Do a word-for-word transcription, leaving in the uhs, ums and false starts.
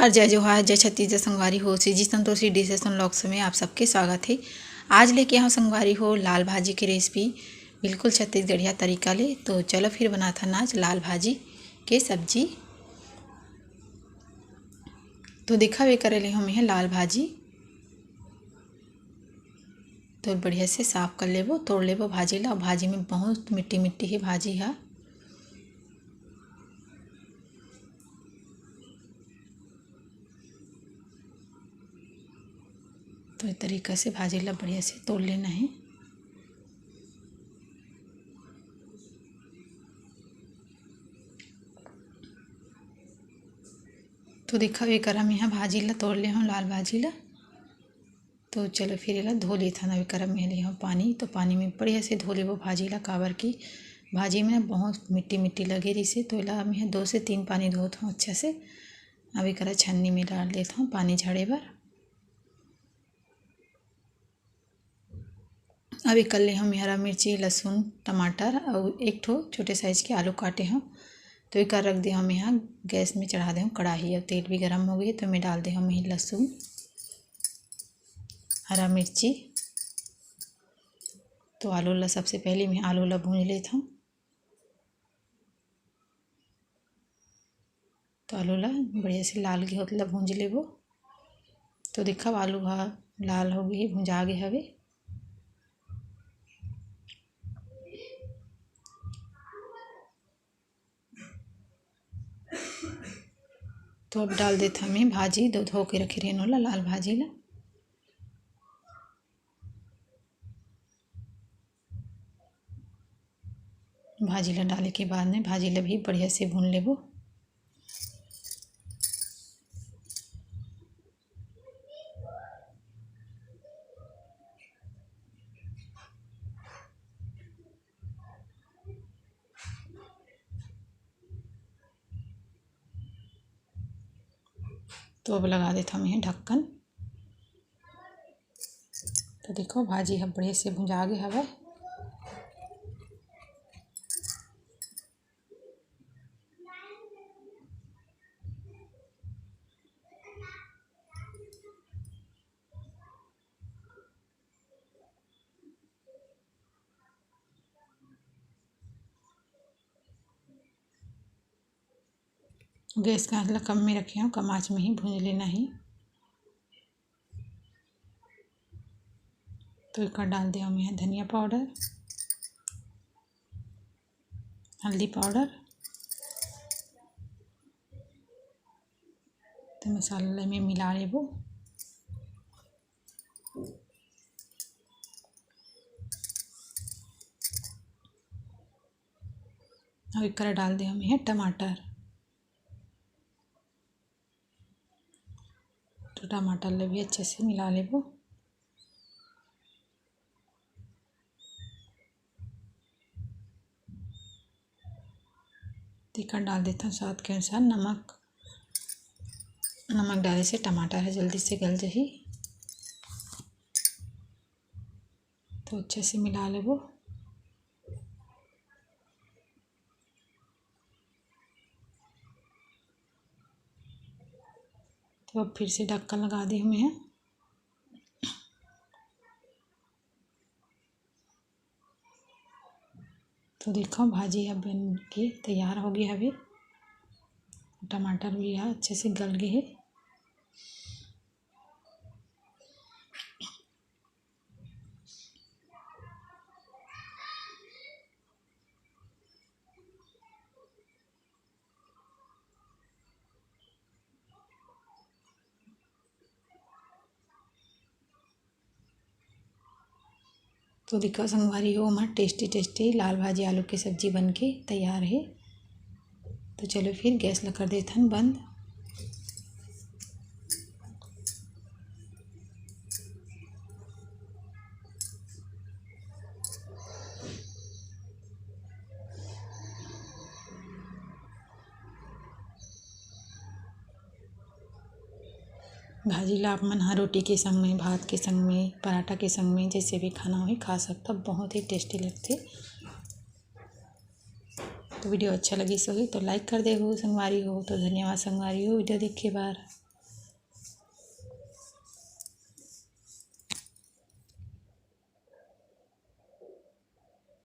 जय जोहार, जय छत्तीसगढ़ संगवारी हो। CG Santoshi Dishes and Vlogs में आप सबके स्वागत है। आज लेके आए हँव संगवारी हो लाल भाजी के recipe, बिल्कुल छत्तीसगढ़िया तरीका ले। तो चलो फिर बनाथन आज लाल भाजी के सब्जी। तो देखा, ए करे ले हँव लाल भाजी। तो बढ़िया से साफ कर लेबो, तोड़ लेबो भाजी ला। भाजी में बहुत मिट्टी मिट्टी हे भाजी हा। तो ए तरीका से भाजी ला बढ़िया से तोड़ लेना हे। तो देखा, ए करा मेहा भाजी ला तोड़ ले हँव, लाल भाजी ला। तो चलो फिर एला धो लेथन। अब ए करा में ले हँव पानी, तो पानी में बढ़िया से धो लेबो भाजी ला, काबर कि भाजी में बहुत मिट्टी मिट्टी लगे रहिसे। तो एला मेहा दो से तीन पानी धोत हँव अच्छा से। अब ए करा छन्नी में डाल देत हँव पानी झड़े बर। अब ए कर ले हँव हरा मिर्ची, लहसुन, टमाटर अउ एक ठो छोटे size के आलू काटे हँव। तो ए कर रख दे हँव, गैस में चढ़ा दे हँव कढ़ाई। अब तेल भी गरम हो गे, तो मैं डाल दे हँव लहसुन, हरा मिर्ची। तो आलू ला सबसे पहले मैं आलू ला भूंज लेत हँव। तो आलू ला बढ़िया से लाल गे होत ला भूंज लेबो। तो देखा, आलू हा लाल हो गे, भुंजा गे हवे। तो अब डाल देत हँव भाजी, दो धो के रखे रहेन ओला, लाल भाजी ला। भाजी ला डाले के बाद में भाजी ला भी बढ़िया से भून लेबो। तो अब लगा देत हँव ढक्कन। तो देखो, भाजी ह बढ़िया से भुंजा गे हवय। गैस का आंच ला कम में रखे हँव, कम आंच में ही भूंज लेना ही। तो एकर डाल दे हँव धनिया powder, हल्दी powder। तो मसाला में मिला लेबो। अब एकरा डाल दे हँव टमाटर। तो टमाटर ला भी अच्छे से मिला लेबो। तेकर डाल देथन स्वाद के अनुसार नमक। नमक डाले से टमाटर ह जल्दी से गल जाही। तो अच्छे से मिला लेबो। तो अब फिर से ढक्कन लगा दे हँव। तो देखो, भाजी ह बन के तैयार हो गे हवे। टमाटर भी ह अच्छे से गल गे हे। तो देखो संगवारी हो, हमार tasty tasty लाल भाजी आलू के सब्जी बन के तैयार हे। तो चलो फिर गैस ला कर देथन बंद। भाजी ला आप मन ह रोटी के संग में, भात के संग में, पराठा के संग में, जैसे भी खाना होही खा सकता, बहुत ही tasty लगथे। तो video अच्छा लगिस होही तो like कर देहू संगवारी हो। तो धन्यवाद संगवारी हो video देखे बर।